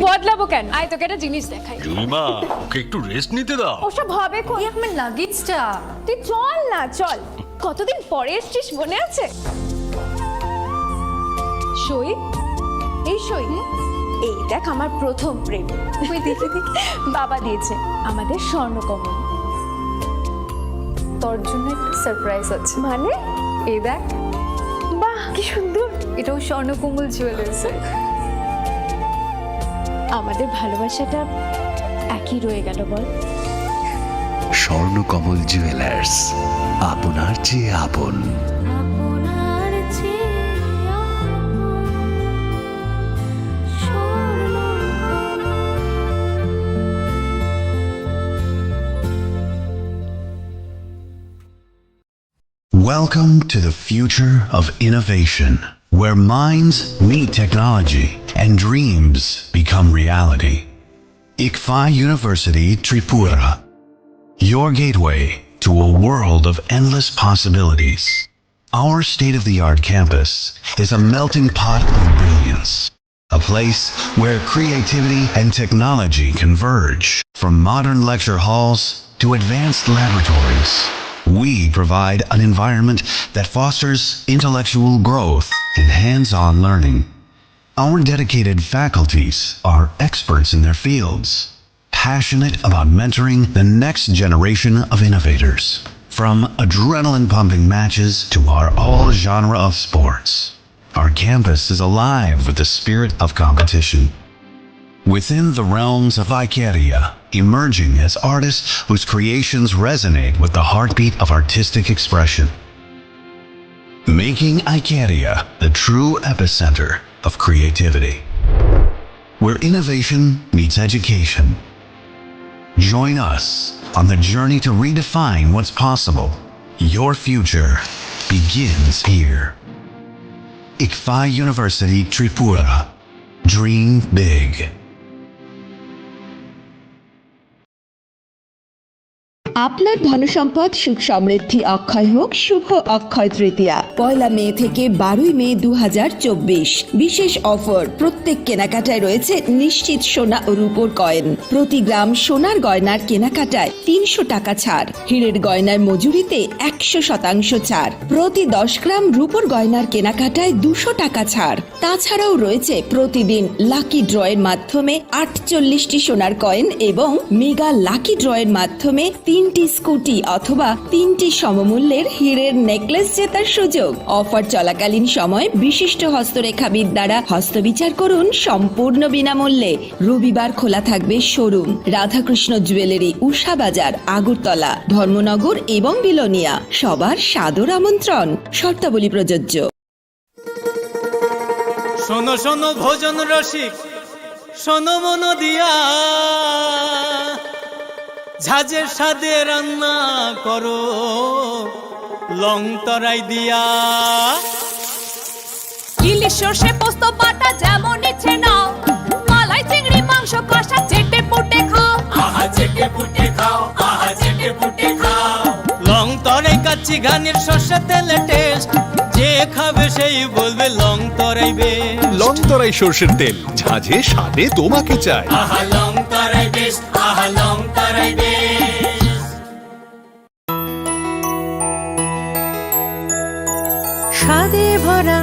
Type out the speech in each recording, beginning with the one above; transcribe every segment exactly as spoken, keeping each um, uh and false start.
বদলাবো কেন? আয়, তোকে একটা জিনিস দেখাই। জুইমা, ওকে একটু রেস্ট নিতে দাও। ওসব হবে কোন? এই আমার লাগেজটা। তুই চল না, চল। কতদিন পরে এসছিস, মনে আছে? সই, এই সই। এই দেখ, আমার প্রথম প্রেম। ওই দেখি, দেখি। বাবা দিয়েছে আমাদের স্বর্ণকমল। তোর জন্য একটা সারপ্রাইজ আছে। মানে? এই দেখ। বাহ, কি সুন্দর। এটাও স্বর্ণকমল জুয়েলার্সের। আমাদের ভালোবাসাটা একই রয়ে গেল, বল? স্বর্ণকমল জুয়েলার্স, আপনার চেয়ে আপন। আপনার চেয়ে আপন Swarnakamal. Welcome to the future of innovation, where minds meet technology and dreams become reality. Ikfa University Tripura, your gateway to a world of endless possibilities. Our state-of-the-art campus is a melting pot of brilliance, a place where creativity and technology converge. From modern lecture halls to advanced laboratories, we provide an environment that fosters intellectual growth and hands-on learning. Our dedicated faculties are experts in their fields, passionate about mentoring the next generation of innovators. From adrenaline-pumping matches to our all-genre of sports, our campus is alive with the spirit of competition. Within the realms of Ikeria, emerging as artists whose creations resonate with the heartbeat of artistic expression. Making Ikeria the true epicenter of creativity, where innovation meets education. Join us on the journey to redefine what's possible. Your future begins here. Ikfa University Tripura. Dream big. আপনার ধনসম্পদ সুখ সমৃদ্ধি অক্ষয় হোক শুভ অক্ষয় তৃতীয়া। পয়লা মে থেকে বারোই মে দু হাজার চব্বিশ, বিশেষ অফার, প্রত্যেক কেনাকাটায় রয়েছে নিশ্চিত সোনা ও রূপোর কয়েন। প্রতি গ্রাম সোনার গয়নার কেনাকাটায় তিনশো টাকা ছাড়, হীরের গয়নার মজুরিতে একশো শতাংশ ছাড়, প্রতি দশ গ্রাম রূপোর গয়নার কেনাকাটায় দুশো টাকা ছাড়। তাছাড়াও রয়েছে প্রতিদিন লাকি ড্রয়ের মাধ্যমে আটচল্লিশটি সোনার কয়েন এবং মেগা লাকি ড্রয়ের মাধ্যমে তিনটি স্কুটি অথবা তিনটি সমমূল্যের হীরের নেকলেস জেতার সুযোগ। অফার চলাকালীন সময় বিশিষ্ট হস্তরেখাবিদ দ্বারা হস্তবিচার করুন সম্পূর্ণ বিনামূল্যে। রবিবার খোলা থাকবে শোরুম। রাধাকৃষ্ণ জুয়েলারি, উষা বাজার, আগরতলা, ধর্মনগর এবং বিলোনিয়া। সবার সাদর আমন্ত্রণ। শর্তাবলী প্রযোজ্য। শোনো শোনো ভোজন রসিক, শোনো মন দিয়া, ঝাঁঝের স্বাদে রান্না করো লং তরাই দিয়া। ইলিশ সর্ষে পোস্ত বাটা যেমন ইচ্ছে নাও, মালাই চিংড়ি মাংস কষা চেটে পুটে খাও। আহা চেটে পুটে খাও, আহা চেটে পুটে খাও। লং তরাই কাচ্চি ঘানির সর্ষে তেলে টেস্ট, যে খাবে সেই বলবে লং তরাই বেস্ট। লং তরাই সর্ষের তেল, ঝাঁঝে স্বাদে তোমাকে চাই। আহা লং তরাই বেস্ট, আহা লং তরাই বেস্ট। স্বাদে ভরা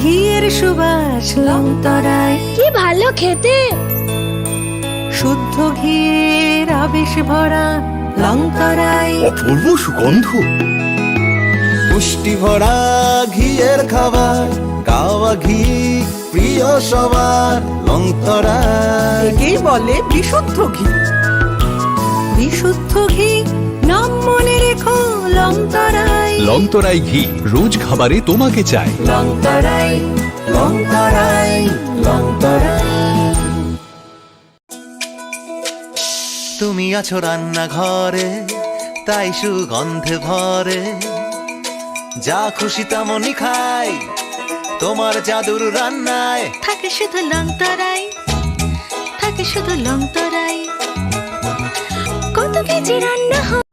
ঘিয়ের সুবাস লং তরাই। কি ভালো খেতে। শুদ্ধ ঘিয়ের আবেশ ভরা লং তরাই। অপূর্ব সুগন্ধ। পুষ্টি ভরা ঘিয়ের খাবার, গাওয়া ঘি প্রিয় সবার লং তরাই। একেই বলে বিশুদ্ধ ঘি। বিশুদ্ধ ঘি, নাম মনে রেখো লং তরাই। লং তরাই ঘি, রোজ খাবারে তোমাকে চাই। লং তরাই, লং তরাই, লং তরাই। তুমি আছো রান্নাঘরে, তাই সুগন্ধে ভরে। যা খুশি তেমনই খাই, তোমার জাদুর রান্নায়। থাকে শুধু লং তরাই, থাকে শুধু লং তরাই। কত কেজি রান্না হয়।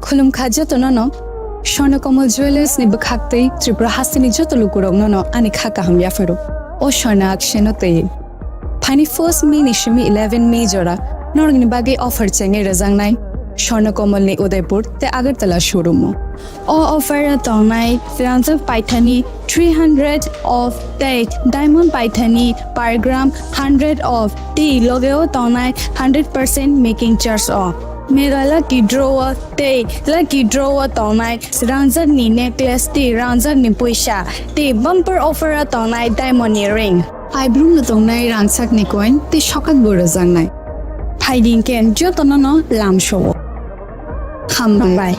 Khulumkha jotono no Swarna Kamal Jewellers ni bwkhak twi Tripura hasteni joto lukurokno no ani kha kaham yapharo. O swarna akseno twi. Phaini first May ni simi eleven May jora norokni bagwi offer chengwi rwjaknai Swarna Kamal ni Udaipur tei Agartala showroom o. O offer o tongnai rangjak paithani three hundred of tei diamond paithani per gram hundred of tei loge o tongnai hundred percent making charge o. Mega lucky draw o tei lucky draw o tongnai rangjak ni necklace tei rangjak ni puisa tei bumper offer o tongnai diamond ni ring. Paibrumno tongnai rangchakni coin tei sokakbo rwjaknai. Phaidi hinkhe jotono no lamsao. Hambai.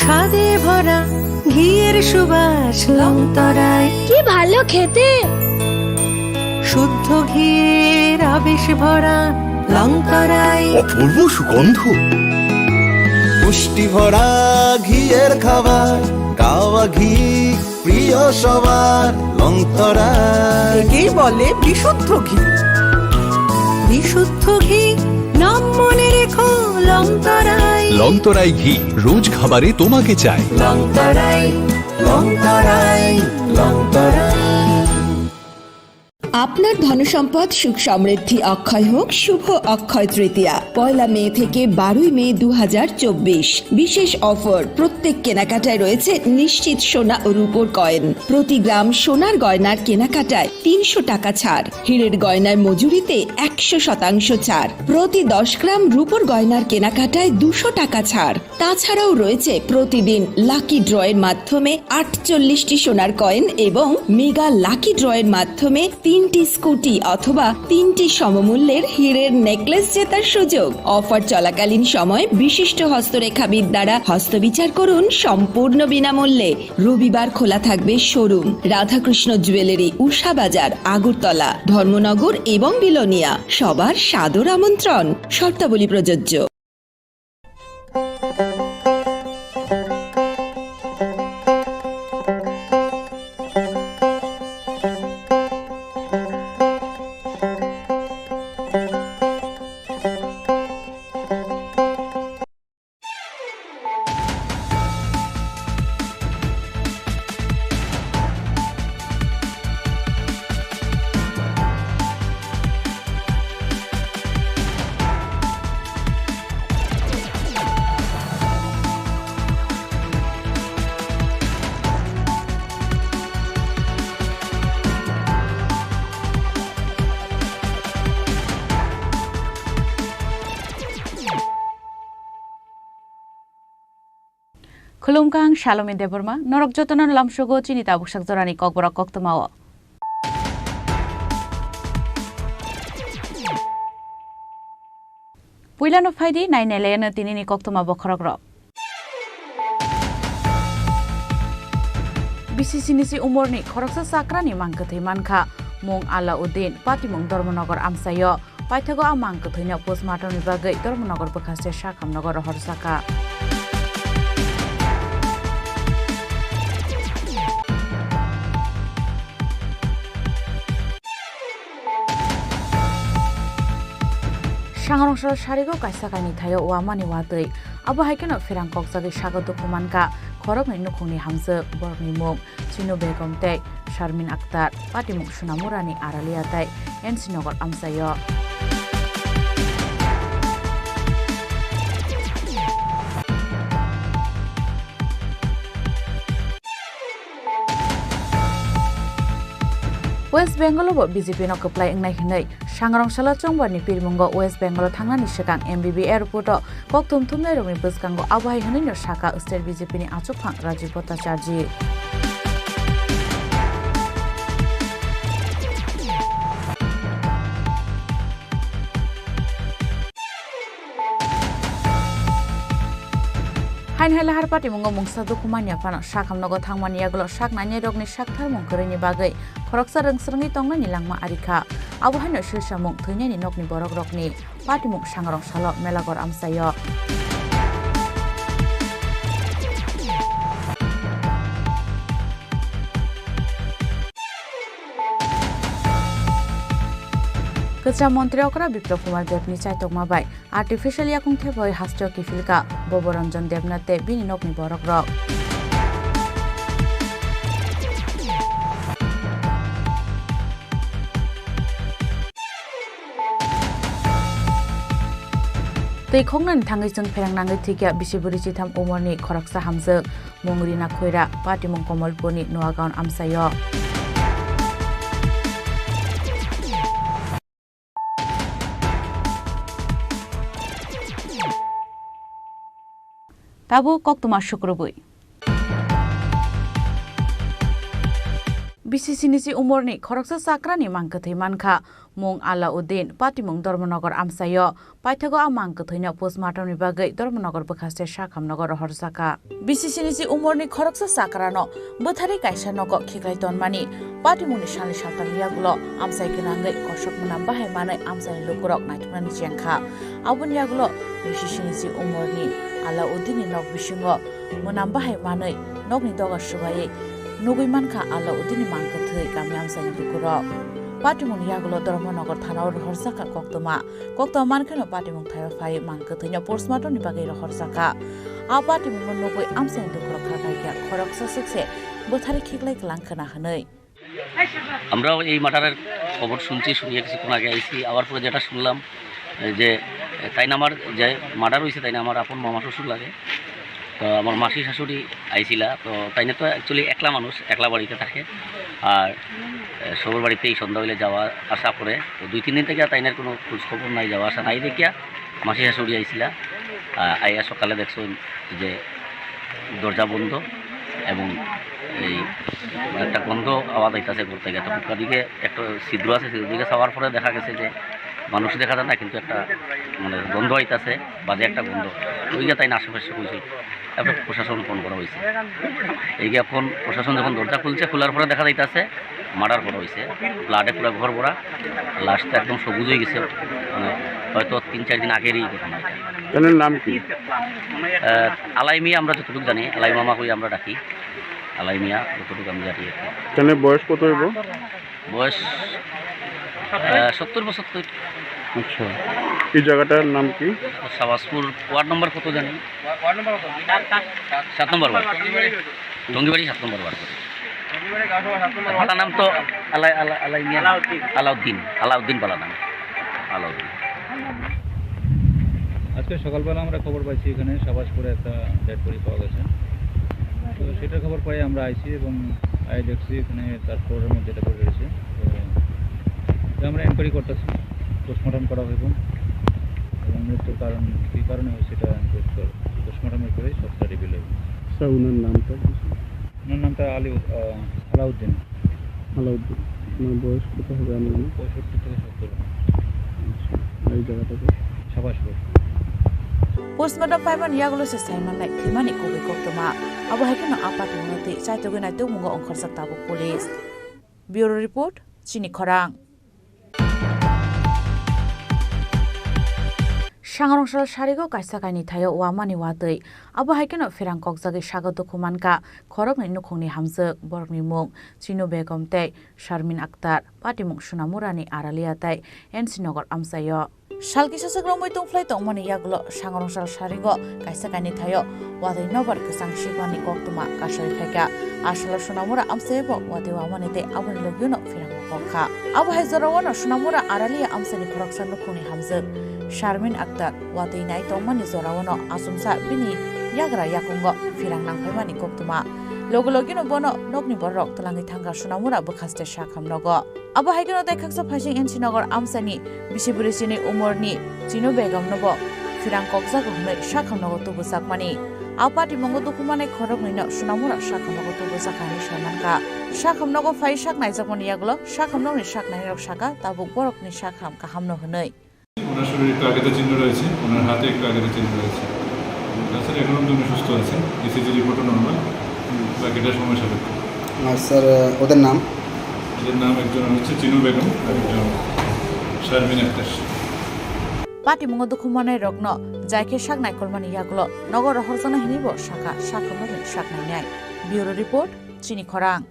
স্বাদে ভরা ঘিয়ের সুবাস লংতরায়। কি ভালো খেতে! শুদ্ধ ঘিয়ের আবেশ ভরা লংতরায়। অপূর্ব সুগন্ধ। পুষ্টি ভরা ঘিয়ের খাবার, গাওয়া ঘি প্রিয় সবার, লংতরায়। একেই বলে বিশুদ্ধ ঘি। বিশুদ্ধ ঘি, নাম মনে রেখো, লংতরায়। লংতরায় ঘি, রোজ খাবারে তোমাকে চাই। লংতরায়, লংতরায়, লংতরায়। আপনার ধনসম্পদ সুখ সমৃদ্ধি অক্ষয় হোক শুভ অক্ষয় তৃতীয়া, পয়লা মে থেকে বারোই মে দু হাজার চব্বিশ। বিশেষ অফার, প্রত্যেক কেনাকাটায় রয়েছে নিশ্চিত সোনা ও রূপোর কয়েন। প্রতি গ্রাম সোনার গয়নার কেনাকাটায় তিনশো টাকা ছাড়, হীরের গয়নার মজুরিতে একশো শতাংশ ছাড়, প্রতি দশ গ্রাম রূপোর গয়নার কেনাকাটায় দুশো টাকা ছাড়। তাছাড়াও রয়েছে প্রতিদিন লাকি ড্রয়ের মাধ্যমে আটচল্লিশটি সোনার কয়েন এবং মেগা লাকি ড্রয়ের মাধ্যমে তিনটি স্কুটি অথবা তিনটি সমমূল্যের হীরের নেকলেস জেতার সুযোগ। অফার চলাকালীন সময় বিশিষ্ট হস্তরেখাবিদ দ্বারা হস্তবিচার করুন সম্পূর্ণ বিনামূল্যে। রবিবার খোলা থাকবে শোরুম, রাধাকৃষ্ণ জুয়েলারি, উষা বাজার, আগরতলা, ধর্মনগর এবং বিলোনিয়া। সবার সাদর আমন্ত্রণ। শর্তাবলী প্রযোজ্য। Khulumkha, ang Salome Debbarma, norok jotono lamsogo chini tabuksak jorani kokborok koktwmao. Puilano phaidi nainailayano tinini koktwma bokhorokrok. B C C ni si umorni khoroksa chakrani mang kwthwi mankha, mung Alauddin, patimung Dharmanagar amchaio. Paithago a mang kwthwino postmortemni bagwi Dharmanagar bwkhaste Sakhamnago rohorjakha. Sangrongsa sarigo kaisa kainwi thaio wamani watwi. Abo hai kheno pherang kokjagwi sago dukhu mankha khoroknwi nukhungni hamjwk, borokni mung Chinu Begum tei Sharmin Akhtar, patimung Sunamurani Aralia tei N C Nagar amchaio. West Bengal o bo B J P no kwplai wngnai hwnwi Sangrong salo Chongbarni pirmungo West Bengal o thangnani swkang M B B airport o kokthum thumnairokni bwskango abo hai hwnwino sakha state B J P ni achukphang Rajiv Bhattacharjee. Hain hai lahar patimungo mungsa dukhu manya phano sakhamnogo thangmani yagulo sak nainai rokni sak tharmung kwrwini bagwi khoroksa rwngsrwngwi tongnani langma ari kha. Abo haino swisa mung thwinani nokni borok rokni patimung Sangrong salo Melagar amchaio. Kwcham montri okra Biplab Kumar Debni chaitokma bai artificial yakung thebwi hasteo kiphilka Boboranjan Debnath tei bini nokni borokrok. Twi khoknani thangwi chwng pherang nangwi thwikya bisi bwrwi chitham umorni khoroksa hamjwk. Mung Rina Khoira, patimung Komolpurni Noagaon amchaio. Tabuk koktwma sukrubwi. Bisi sinisi umorni khoroksa chakrani mang kwthwi mankha, mung Alauddin, patimung Dharmanagar amchaio. Paithago a mang kwthwino postmortemni bagwi Dharmanagar bwkhaste sakhamnogo rohorjakha. Bisi sinisi umorni khoroksa chakrano bwthari kaisa nogo khiklai tonmani patimungni salni saltalni yagulo amchai gwnangwi kosok mwnam bahai manwi amchaini lukurok naithoknani chengkha. Aboni yagulo bisi sinisi umorni Alauddinni nok bisingo mwnam bahai manwi nokni doga swbaiwi nugwi mankha Alauddinni mang kwthwi kami amchaini lukurok. Patimungni yagulo Dharmanagar thanao rohorjakha koktwma. Koktwma mankheno patimung thaio phai mang kwthwino postmortemni bagwi rohorjakha. A patimungno nugwi amchaini lukurok kha kaikha khoroksa swkse bwthari khiklai kwlang khwna hwnwi. আমরাও এই মার্ডারের খবর শুনছি, শুনিয়ে কিছুক্ষণ আগে আইছি। আবার পরে যেটা শুনলাম, এ, যে, এ, তাই না আমার যে মার্ডার হয়েছে, তাই না আমার আপন মামা শ্বশুর লাগে। তো আমার মাসি শাশুড়ি আইছিলা, তো তাই না তো অ্যাকচুয়ালি একলা মানুষ, একলা বাড়িতে থাকে। আর, এ, সবার বাড়িতেই সন্ধ্যা হইলে যাওয়া আসা করে। তো দুই তিন দিন থেকে তাই না কোনো খোঁজ খবর নাই, যাওয়া আসা নাই দেখিয়া মাসি শাশুড়ি আইছিলা। আ, আইয়া সকালে দেখছো যে দরজা বন্ধ এবং এই একটা গন্ধ আওয়াজ আইতাছে ঘর থেকে। তো হুক্কা দিকে একটা ছিদ্র আছে, ছিদ্র দিকে চাওয়ার পরে দেখা গেছে যে মানুষ দেখা যায় না, কিন্তু একটা মানে গন্ধ আইতাছে, বাজে একটা গন্ধ। ওই গিয়ে তাই না আশেপাশে কইছে, তারপরে প্রশাসন ফোন করা হয়েছে। এই গিয়ে ফোন, প্রশাসন যখন দরজা খুলছে, খোলার পরে দেখা যাইতাছে মার্ডার করা হয়েছে, ব্লাডে পুরো ঘর ভরা, লাশটা একদম সবুজ হয়ে গেছে, মানে হয়তো তিন চার দিন আগেরই ঘটনা এটা। এনার নাম কি? আহ, আলাই মিয়া আমরা যতটুকু জানি, আলাই মামা কই আমরা ডাকি, আলাই মিয়া যতটুকু আমি জানি আর কি। এনার বয়স কত হইব? বয়স, আহ, সত্তর পঁচাত্তর। আচ্ছা, এই জায়গাটার নাম কি? শাহবাজপুর ওয়ার্ড নম্বর কত জানি? সাত নম্বর ওয়ার্ড। টঙ্গিবাড়ি সাত নম্বর ওয়ার্ড। পালা নাম তো আলাই-, আলা-, আলাই মিয়া? আলাউদ্দিন। আলাউদ্দিন, আলাউদ্দিন পালা নাম। আলাউদ্দিন। আজকে সকালবেলা আমরা খবর পাইছি এখানে শাহবাজপুরে একটা ডেড বডি পাওয়া গেছে। তো সেটার খবর পাই আমরা আইছি এবং আই দেখছি এখানে তার ফ্লোরের মধ্যে ডেড বডি রয়েছে। তো এটা আমরা এনকোয়ারি করতেছি, পোস্টমর্টম করা হইব এবং মৃত্যুর কারণ কী কারণে হয়েছে এটা পোস্টমর্টমের পরে সবটা রিভিল হইব। স্যার, ওনার নামটা কি? ওনার নামটা আলী, আহ, আলাউদ্দিন। আলাউদ্দিন। ওনার বয়স কত হবে আনুমানিক? পঁয়ষট্টি থেকে সত্তর। আচ্ছা, আর এই জায়গাটা কোথায়? Shahbazpur. Postmortem paimani yagulo se saimanlai thwimani kubui koktwma. Abo hai kheno a patimungno twi chaitogwi naitukmungo ongkhorjak tabuk police. Bureau report, Chini Khorang. Sangrong sal sarigo kaisa kainwi thaio wamani watwi. Abo hai kheno pherang kokjagwi sago dukhu mankha khoroknwi nukhungni hamjwk, borokni mung Chinu Begum tei Sharmin Akhtar, patimung Sonamurani Aralia tei N C Nagar amchaio. Sal kisa swk romwi tongphlai tongmani yagulo sangrong sal sarigo kaisa kainwi thaio watwi nobar kwchang sibani koktwma kasari phaikha. A salo Sonamura amchaibo watwi wamani tei aboni logino pherang kokha. Abo hai jorao no Sonamura Aralia amchaini khoroksa nukhungni hamjwk Sharmin Akhtar watwi nai tongmani jorao no achomsa bini yagra yakungo pherang nangphaimani koktwma. Logi logino bono nokni borok twlangwi thangkha Sonamura bwkhaste sakhamnogo. Abo hai kheno tei khaksa phaising N C Nagar amchaini bisi bwrwi chini umorni Chinu Begumno bo pherang kokjago hwnwi sakhamnogo tubujakmani. A patimungo dukhumanai khoroknwino Sonamura sakhamnogo tubujakha hwnwi saimankha. Sakhamnogo phai sak naijakmani yagulo sakhamnokni sak nainirok sakha tabuk borokni sakham kahamno hwnwi. ওনার শরীরে একটু আঘাতের চিহ্ন রয়েছে, ওনার হাতে একটু আঘাতের চিহ্ন রয়েছে। তাছাড়া এখন পর্যন্ত উনি সুস্থ আছেন, ইসিজি রিপোর্টও নর্মাল, বাকিটা সময় সাপেক্ষ। আর স্যার, ওদের নাম? ওদের নাম একজন হচ্ছে চিনু বেগম, আর একজন শারমিন Akter. Patimungo dukhumanai rokno jai khe sak naikolmani yagulo nogo rohorjaknai hwnwi bo sakha, sakhamnokni sak nainai. Bureau report, Chini Khorang.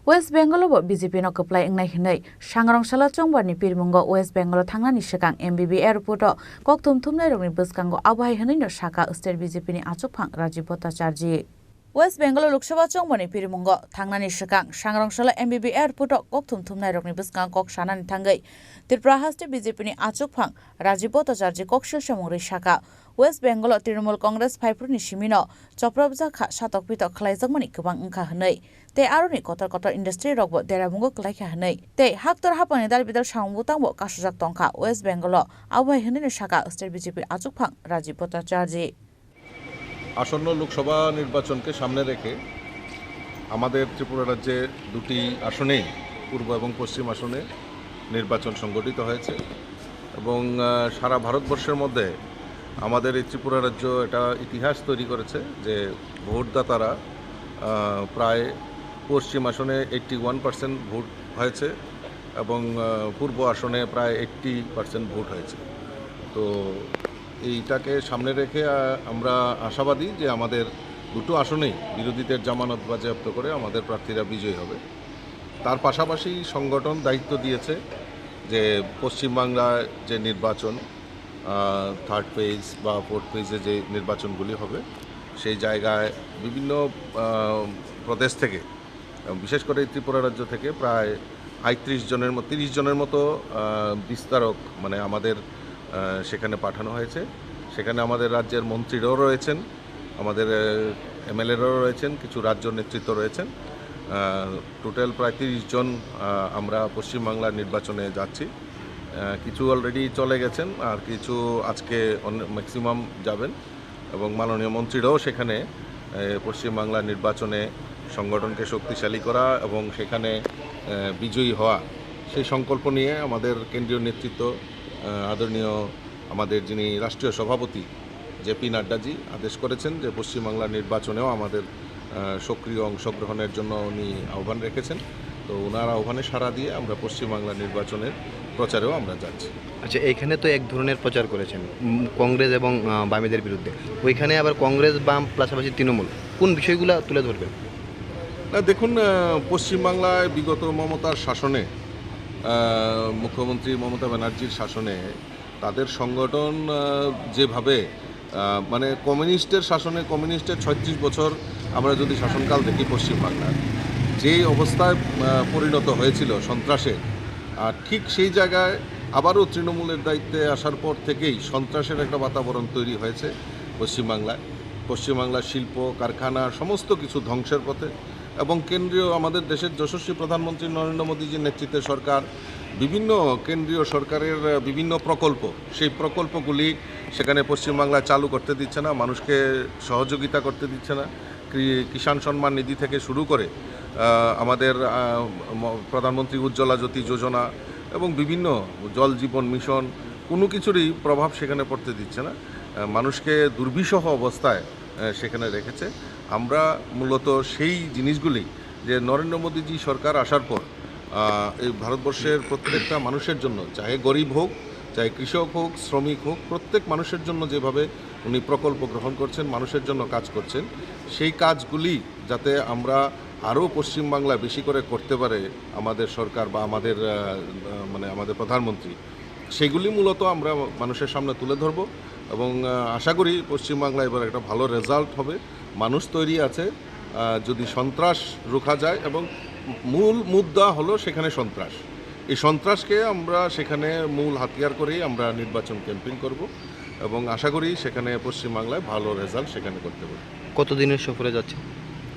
West Bengal-o bo B J P no kwplai wngnai hwnwi Sangrong Salo Chongbarni pirmungo West Bengal-o thangnani swkang M B B airport-o kokthum thumnairokni bwskango abo hai hwnwino sakha state B J P ni achukphang Rajiv Bhattacharjee. West Bengal-o Lok Sabha Chongbarni pirmungo thangnani swkang Sangrong Salo M B B airport-o kokthum thumnairokni bwskango kok sanani thangwi Tripura haste B J P ni achukphang Rajiv Bhattacharjee kok silsamung rwi sakha, West Bengal-o Trinamool Congress phaiphuruni simino choprobjak kha, satok pitok khlaijakmani kwbang wngkha hwnwi, tei aroni kotor kotor industry rokbo derabungo kwlaikha hwnwi, tei haktor haphangni dal bidal samung bwtangbo kasujak tongkha West Bengal-o, abo hai hwnwino sakha state B J P achukphang Rajiv Bhattacharjee. আসন্ন লোকসভা নির্বাচনকে সামনে রেখে আমাদের ত্রিপুরা রাজ্যে দুটি আসনেই, পূর্ব এবং পশ্চিম আসনে নির্বাচন সংগঠিত হয়েছে এবং, আহ, সারা ভারতবর্ষের মধ্যে আমাদের এই ত্রিপুরা রাজ্য এটা ইতিহাস তৈরি করেছে যে ভোটদাতারা, আহ, প্রায় পশ্চিম আসনে এইট্টি ওয়ান পার্সেন্ট ভোট হয়েছে এবং, আহ, পূর্ব আসনে প্রায় এইট্টি পার্সেন্ট ভোট হয়েছে। তো এইটাকে সামনে রেখে, আহ, আমরা আশাবাদী যে আমাদের দুটো আসনেই বিরোধীদের জামানত বাজেয়াপ্ত করে আমাদের প্রার্থীরা বিজয়ী হবে। তার পাশাপাশি সংগঠন দায়িত্ব দিয়েছে যে পশ্চিমবাংলায় যে নির্বাচন, আহ, থার্ড ফেজ বা ফোর্থ ফেজে যে নির্বাচনগুলি হবে, সেই জায়গায় বিভিন্ন, আহ, প্রদেশ থেকে, এবং বিশেষ করে এই ত্রিপুরা রাজ্য থেকে প্রায় আটত্রিশ জনের মতো, তিরিশ জনের মতো, আহ, বিস্তারক, মানে, আমাদের, আহ, সেখানে পাঠানো হয়েছে। সেখানে আমাদের রাজ্যের মন্ত্রীরাও রয়েছেন, আমাদের, আহ, এমএলএরাও রয়েছেন, কিছু রাজ্য নেতৃত্ব রয়েছেন। আহ, টোটাল প্রায় তিরিশ জন, আহ, আমরা পশ্চিমবাংলার নির্বাচনে যাচ্ছি। আহ, কিছু অলরেডি চলে গেছেন, আর কিছু আজকে অন-, ম্যাক্সিমাম যাবেন। এবং মাননীয় মন্ত্রীরাও সেখানে, এ, পশ্চিমবাংলার নির্বাচনে সংগঠনকে শক্তিশালী করা এবং সেখানে, এ, বিজয়ী হওয়া, সেই সংকল্প নিয়ে আমাদের কেন্দ্রীয় নেতৃত্ব, এ, আদরণীয় আমাদের যিনি রাষ্ট্রীয় সভাপতি জে পি নাড্ডাজি আদেশ করেছেন যে পশ্চিমবাংলার নির্বাচনেও আমাদের, এ, সক্রিয় অংশগ্রহণের জন্য উনি আহ্বান রেখেছেন। তো ওনার আহ্বানে সাড়া দিয়ে আমরা পশ্চিমবাংলার নির্বাচনের প্রচারেও আমরা যাচ্ছি। আচ্ছা, এইখানে তো এক ধরনের প্রচার করেছেন, উম, কংগ্রেস এবং, আহ, বামেদের বিরুদ্ধে। ওইখানে আবার কংগ্রেস, বাম, পাশাপাশি তৃণমূল, কোন বিষয়গুলো তুলে ধরবেন? না, দেখুন, আহ, পশ্চিমবাংলায় বিগত মমতার শাসনে, আহ, মুখ্যমন্ত্রী মমতা ব্যানার্জির শাসনে তাদের সংগঠন, আহ, যেভাবে, আহ, মানে, কমিউনিস্টের শাসনে, কমিউনিস্টের ছয়ত্রিশ বছর আমরা যদি শাসনকাল দেখি পশ্চিমবাংলার, যেই অবস্থায়, আহ, পরিণত হয়েছিল সন্ত্রাসে, আর ঠিক সেই জায়গায় আবারও তৃণমূলের দায়িত্বে আসার পর থেকেই সন্ত্রাসের একটা বাতাবরণ তৈরি হয়েছে পশ্চিমবাংলায়। পশ্চিমবাংলার শিল্প, কারখানা সমস্ত কিছু ধ্বংসের পথে এবং কেন্দ্রীয়, আমাদের দেশের যশস্বী প্রধানমন্ত্রী নরেন্দ্র মোদীজির নেতৃত্বে সরকার বিভিন্ন কেন্দ্রীয় সরকারের, আহ, বিভিন্ন প্রকল্প, সেই প্রকল্পগুলি সেখানে পশ্চিমবাংলায় চালু করতে দিচ্ছে না, মানুষকে সহযোগিতা করতে দিচ্ছে না। কৃ-, কিষাণ সম্মান নিধি থেকে শুরু করে, আহ, আমাদের, আহ, ম-, প্রধানমন্ত্রী উজ্জ্বলা জ্যোতি যোজনা এবং বিভিন্ন জল জীবন মিশন, কোনো কিছুরই প্রভাব সেখানে পড়তে দিচ্ছে না। আহ, মানুষকে দুর্বিষহ অবস্থায়, আহ, সেখানে রেখেছে। আমরা মূলত সেই জিনিসগুলি যে নরেন্দ্র মোদীজি সরকার আসার পর, আহ, এই ভারতবর্ষের প্রত্যেকটা মানুষের জন্য, চাহে গরিব হোক, চাহে কৃষক হোক, শ্রমিক হোক, প্রত্যেক মানুষের জন্য যেভাবে উনি প্রকল্প গ্রহণ করছেন, মানুষের জন্য কাজ করছেন, সেই কাজগুলি যাতে আমরা আরও পশ্চিমবাংলায় বেশি করে করতে পারে আমাদের সরকার বা আমাদের, আহ, আহ, মানে, আমাদের প্রধানমন্ত্রী, সেগুলি মূলত আমরা মানুষের সামনে তুলে ধরব এবং, আহ, আশা করি পশ্চিমবাংলায় এবার একটা ভালো রেজাল্ট হবে। মানুষ তৈরি আছে, আহ, যদি সন্ত্রাস রুখা যায় এবং মূল মুদ্রা হলো সেখানে সন্ত্রাস, এই সন্ত্রাসকে আমরা সেখানে মূল হাতিয়ার করেই আমরা নির্বাচন ক্যাম্পেইন করব এবং আশা করি সেখানে পশ্চিমবাংলায় ভালো রেজাল্ট সেখানে করতে পারব। কতদিনের সফরে যাচ্ছে?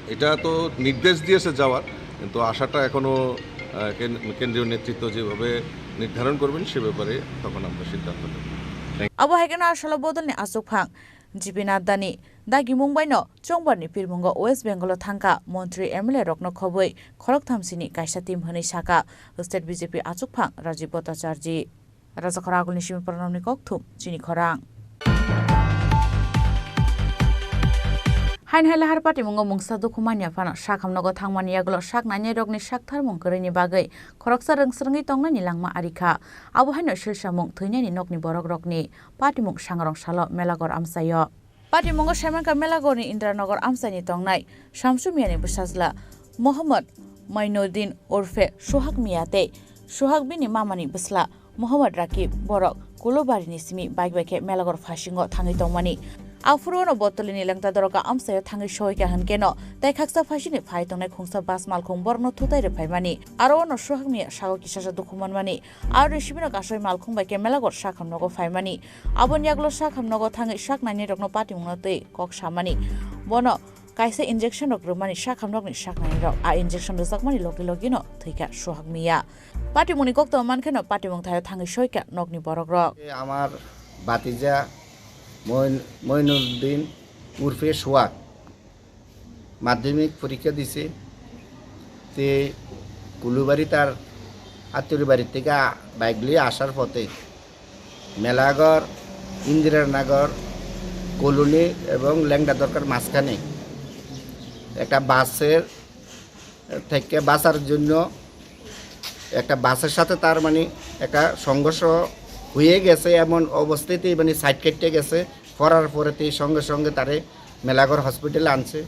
এটা তো নির্দেশ দিয়েছে যাওয়ার, কিন্তু আশাটা এখনো, আহ, কেন-, কেন্দ্রীয় নেতৃত্ব যেভাবে নির্ধারণ করবেন সে ব্যাপারে তখন আমরা সিদ্ধান্ত নেব। Abo hai kheno a salo bodolni achukphang G P Naddani dagimung baino Chongbarni pirmungo West Bengal-o thangkha montri M L A rokno khobwi khoroktham sini kaisa team hwnwi sakha state B J P achukphang Rajiv Bhattacharjee. Rajakhor agulni simi pranamni kokthum chini khorang. Hain hai lahar patimungo mungsa dukhu manya phano sakhamnogo thangmani yagulo sak nainai rokni saktharmung kwrwini bagwi khoroksa rwngsrwngwi tongnaini langma ari kha. Abo haino silsamung thwinaini nokni borok rokni patimung sangrong salo Melagor amchaio. Patimungo Saimankha Melagorni Indranagar amchaini tongnai Samsumiyani bwsajla Mohammad Mainuddin urfe Suhak Miya tei Suhak bini mamani bwsla Mohammad Rakib borok Kulubarini simi bike bai khe Melagor phasingo thangwi tongmani. Aphuru ono Botolini lengta doroka amchaio thangwi sohikha hwnkhe no tei khaksa phaisini phai tongnai khungsa bus malkhung borokno thutai rwphaimani. Aro ono Suhak Miya sago kisasa dukhu manmani. Aro sibino kasoi malkhung bai khe Melagor sakham nogo phaimani. Aboni yagulo sakham nogo thangwi sak nainai rokno patimungno twi kok samani. Bono kaisa injection rok rwmani sakham nokni sak nainai rok. A injection rwjakmani logi logi no thwikha Suhak Miya. Patimungni koktwma mankheno patimung thaio thangwi soikha nokni borok rok. এ আমার ভাতিজা মইন মইনুদ্দিন উরফে সোহাগ মাধ্যমিক পরীক্ষা দিছে। তে কুলুবাড়ি তার আত্মীয় বাড়ি থেকে আ- বাইক নিয়ে আসার পথে মেলাঘর, ইন্দিরানগর কলোনি এবং লেংডা দরকার মাঝখানে একটা বাসের থেকে বাঁচার জন্য একটা বাসের সাথে তার মানে একটা সংঘর্ষ হয়ে গেছে। এমন অবস্থাতেই মানে সাইড কেটে গেছে। পড়ার পরে তো সঙ্গে সঙ্গে তারে মেলাঘর হসপিটালে আনছে।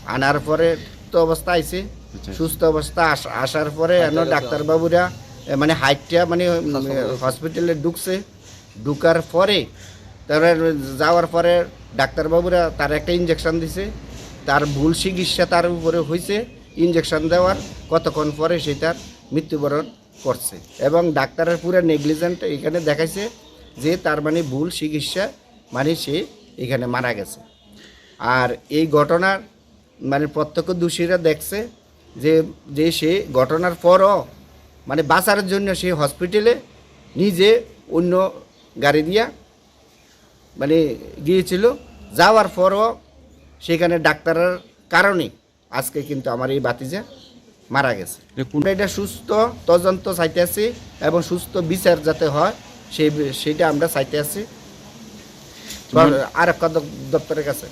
আনার পরে তো অবস্থা আইছে, আচ্ছা। সুস্থ অবস্থা আস- আসার পরে এনে ডাক্তারবাবুরা এ, মানে হাইটটা মানে উম, হসপিটালে ঢুকছে। ঢুকার পরে তারপরে যাওয়ার পরে ডাক্তারবাবুরা তার একটা ইঞ্জেকশন দিছে। তার ভুল চিকিৎসা তার উপরে হয়েছে। ইঞ্জেকশন দেওয়ার কতক্ষণ পরে সে তার মৃত্যুবরণ করছে। এবং ডাক্তারের পুরো নেগলিজেন্ট এখানে দেখাইছে যে তার মানে ভুল চিকিৎসা, মানে সে এখানে মারা গেছে। আর এই ঘটনার মানে প্রত্যক্ষদর্শীরা দেখছে যে যে সে ঘটনার পরও মানে বাঁচার জন্য সে হসপিটালে নিজে অন্য গাড়ি দিয়া মানে গিয়েছিল। যাওয়ার পরও সেখানে ডাক্তারের কারণে আজকে কিন্তু আমার এই ভাতিজা মারা গেছে। আমরা এটা সুস্থ তদন্ত চাইতে আছি এবং সুস্থ বিচার যাতে হয় সেই বি- সেটা আমরা চাইতে আছি। আর একটা দপ- দপ্তরের কাছে।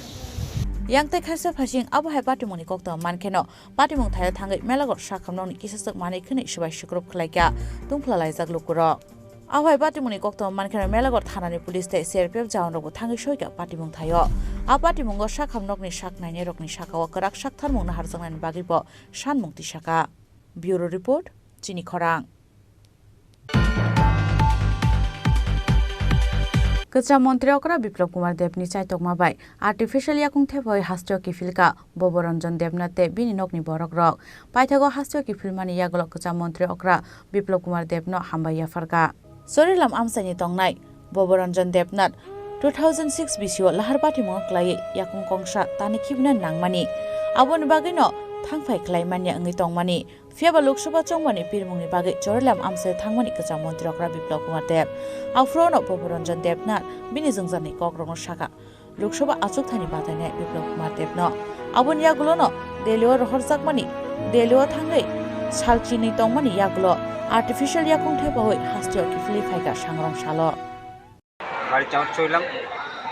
Yang tei khaisa phaising abo hai patimungni koktwma mankheno patimung thaio thangwi Melagor sakhamnokni kisaswk manwi khwnwi swbai swkrup khlaikha, tungphla laijak lukurok. Abo hai patimungni koktwma mankheno Melagor thanani police tei C R P F jawanrokbo thangwi soikha patimung thaio. A patimungo sakhamnokni sak nainairokni sakao kwrak saktharmung naharjaknani bagwibo sanmung tisakha. Bureau Report, Chini Khorang. Kwcham montri okra Biplab Kumar Debni chaitokma bai artificial yakung thepawi hasteo kiphilka Boboranjan Debnath tei bini nokni borokrok. Paithago hasteo kiphilmani yagulo kwcham montri okra Biplab Kumar Debno hambai yapharkha. Chorilam amchaini tongnai Boboranjan Debnath two thousand six bisio lahar patimungo klaiwi yakung kongsa tani khibina nangmani, aboni bagwino thangphai khlaimanya wngwi tongmani. Phiyaba Lok Sabha chongmani pirmungni bagwi Chorilam amchaio thangmani kwcham montri okra Biplab Kumar Deb. Aphuru ono Boboranjan Debnath bini jwngjalni kokrokno sakha, Lok Sabha achukthani batainai Biplab Kumar Debno. Aboni yagulono Delhio rohorjakmani, Delhio thangwi sal chini tongmani yagulo artificial yakung thepawi hasteo kiphilwi phaikha sangrong salo. বাড়িতে আমার চইলাম,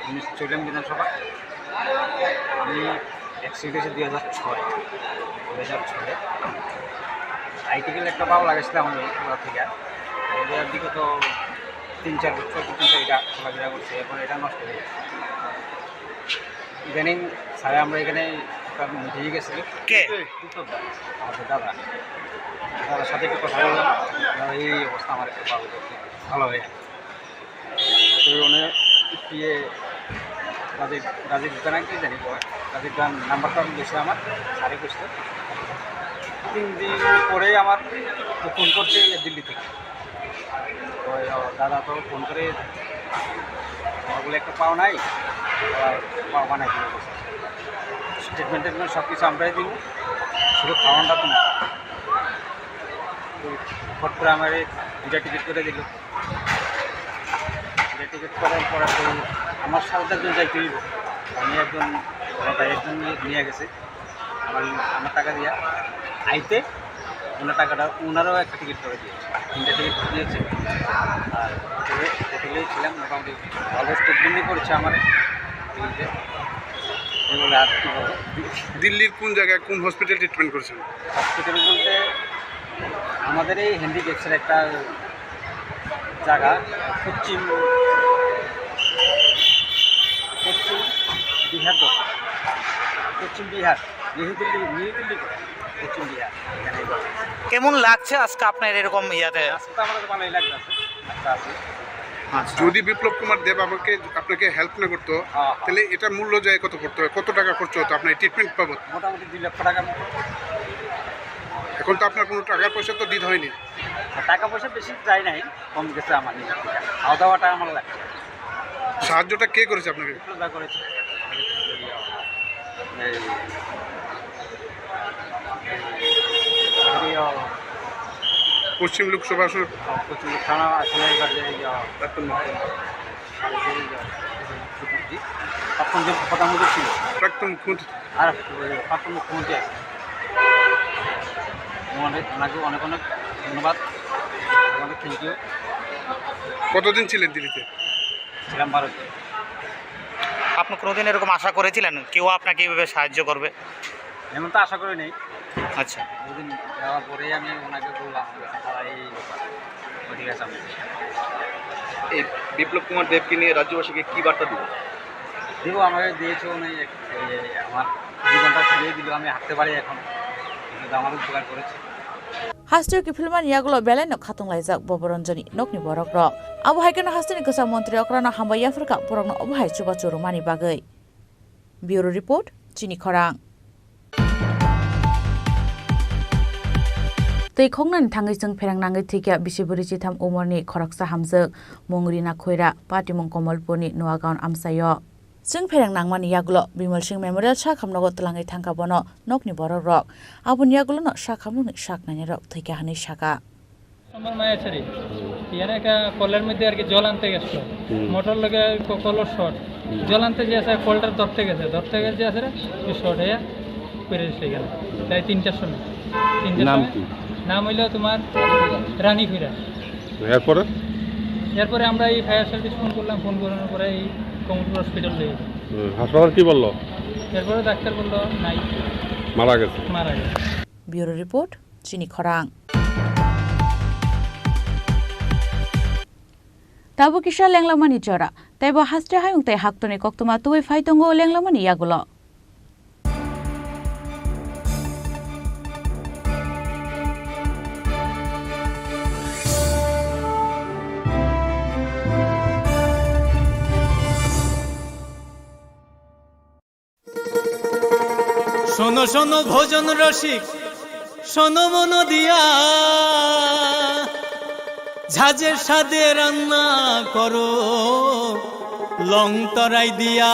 উনিশ চইলাম বিধানসভা। আমি অ্যাক্সিডেন্ট হয়েছে দুই হাজার ছয়, দুই হাজার ছয়ে। আইটিকেল একটা পাও লাগাইছিলাম আমি ওরা থেকে। এটার দিকে তো তিন চার বছর পর্যন্ত এটা চলাফেরা করছে, এখন এটা নষ্ট হয়ে গেছে। ইদানিং স্যার আমরা এখানে একটা মিটিংয়ে গেছিলাম। কে? আমাদের দাদা। দাদার সাথে একটু কথা বললাম, দাদা, এই অবস্থা আমার একটা পাও ভালো হয়ে গেছে। তো উনি ইয়ে রাজীব, রাজীব দানা কি জানি কয়, রাজীব দান নাম্বারটা আমি দিয়েছিলাম আমার, স্যারে বুঝতে। তিন দিন পরে আমার ফোন করছে ইয়ে দিল্লি থেকে। ওই, ও, দাদা তো ফোন করে, আমার বলে একটা পাও নাই, ওরা পাও বানাই দিয়ে গেছে। স্টেটমেন্ট টেটমেন্ট সব কিছু আমরাই দিব, শুধু খাওয়ানটা তো না। তো ফট করে আমার এই দুইটা টিকিট করে দিল। দুইটা টিকিট করার পরে তো আমার সাথে একজন যাইতে হইব। আমি একজন, আমার ভাই একজন নিয়ে, নিয়ে গেছে। আমার, আমার টাকা দিয়া আইতে ওনার টাকাটা, ওনারও একটা টিকিট করে দিয়েছে, তিনটা টিকিট দিয়েছে। আর হোটেলে, হোটেলেই ছিলাম, মোটামুটি ভালো ট্রিটমেন্টই করেছে আমার। এই যে, এই বলে আর কি বলবো? দিল্লির কোন জায়গায়, কোন হসপিটাল ট্রিটমেন্ট করেছেন? হসপিটাল বলতে আমাদের এই হ্যান্ডিক্যাপসের একটা জায়গা, পশ্চিম, পশ্চিম বিহার দক্ষিণ, পশ্চিম বিহার, নিউ দিল্লি, নিউ দিল্লি। পশ্চিম বিহার, এখানে এই বছর। কেমন লাগছে আজকে আপনার এরকম ইয়াতে? আজকে তো আমাদের ভালোই লাগছে, আচ্ছা আছে। আচ্ছা। যদি বিপ্লব কুমার দেব আমাকে, আপনাকে হেল্প না করতো, হ্যাঁ, হ্যাঁ। তাহলে এটার মূল্য যায় কত পড়তো? কত টাকা খরচ হতো আপনার ট্রিটমেন্ট বাবদ? মোটামুটি দুই লক্ষ টাকার মতো। এখন তো আপনার কোনো টাকা পয়সা তো দিতে হয়নি। টাকা পয়সা বেশি যায় নাই, কম গেছে আমার নিজের থেকে। খাওয়া দাওয়াটা আমার লাগছে। সাহায্যটা কে করেছে আপনাকে? বিপ্লব দা করেছে। এই, এই, পশ্চিম লোকসভা আসনে পশ্চিম থানা আসনে এবার যে, এই, প্রাক্তন মুখ্যমন্ত্রী। প্রাক্তন যে প্রধানমন্ত্রী ছিল। প্রাক্তন মুখ্যমন্ত্রী। আর, ওই, প্রাক্তন মুখ্যমন্ত্রী আছে। ওনাকে, ওনাকে অনেক অনেক ধন্যবাদ, অনেক থ্যাংক ইউ। কতদিন ছিলেন দিল্লিতে? ছিলাম বারো দিন। আপনি কোনোদিন এরকম আশা করেছিলেন কেউ আপনাকে এইভাবে সাহায্য করবে? এমন তো আশা করি নেই। আচ্ছা। দুদিন যাওয়ার পরেই আমি ওনাকে বললাম যে, "দাদা, এই ব্যাপার।" ও, ঠিক আছে, আমি এই বিপ্লব কুমার দেবকে নিয়ে রাজ্যবাসীকে কি বার্তা দিবেন? দিব, আমাকে দিয়েছে উনি এক, এই আমার জীবনটা ফিরিয়ে দিল, আমি হাঁটতে পারি এখন। কিন্তু আমারও উপকার করেছে। Hasteo kiphilmani yagulo belai no khatung laijak Boboranjani nokni borok rok. Abo hai kheno hasteni kwcham montri okrano hambai yaphar kha borokno obo hai chubachu rwmani bagwi. Bureau Report, Chini Khorang. Twi khoknani thangwi chwng pherang nangwi thwikha bisi bwrwi chitham umorni khoroksa hamjwk, mung Rina Khoira, patimung Komolpurni Noagaon amchaio. Chwng pherang nangmani yagulo Bimal Singh Memorial sakhamnogo twlangwi thangkha bono nokni borok rok. Aboni yagulono sakhamnokni sak nainai rok thwikha hwnwi sakha. আমার মায়ের ছেলে। এখানে একটা কলের মধ্যে আর কি জল আনতে গেছিল। হুম। মোটর লগে ক-, কলর শর্ট। হুম। জল আনতে যে আছে কলটা ধরতে গেছে, ধরতে গেছে আছে রে, এই শর্ট হয়ে পড়ে গেছে এখানে। প্রায় তিনটার সময়। তিনটার নাম সময়। কি? নাম হইলো তোমার রানী খুইরা। এরপরে? এরপরে আমরা এই ফায়ার সার্ভিস ফোন করলাম, ফোন করানোর পরে এই কমলপুর হসপিটাল নিয়ে গেছে। হুম, হাসপাতাল কি বললো? এরপরে ডাক্তার বললো নাই। মারা গেছে। মারা গেছে। Bureau Report, Chini Khorang. Tabuk kisa lenglamani jora, teibo haste hayung tei haktoni koktwma tubui phai tongo lenglamani yagulo. শোনো শোনো ভোজন রসিক, শোনো মন দিয়া, ঝাঁঝের স্বাদে রান্না করো লং তরাই দিয়া।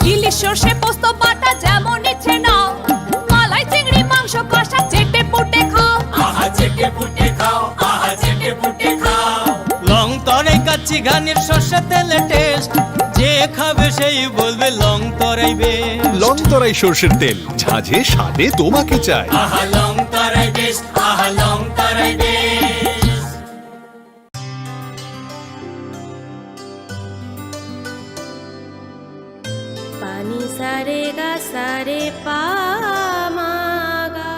ইলিশ সর্ষে পোস্ত বাটা যেমন ইচ্ছে নাও, মালাই চিংড়ি মাংস কষা চেটে পুটে খাও। আহা চেটে পুটে খাও, আহা চেটে পুটে খাও। লং তরাই কাচ্চি ঘানির সর্ষে তেলে টেস্ট, যে খাবে সেই বলবে লং তরাই বেশ। লং তরাই সর্ষের তেল, ঝাঁঝে স্বাদে তোমাকে চাই। আহা লং তরাই বেশ, আহা লং তরাই বেশ। Pani sare ga sare pa ma ga.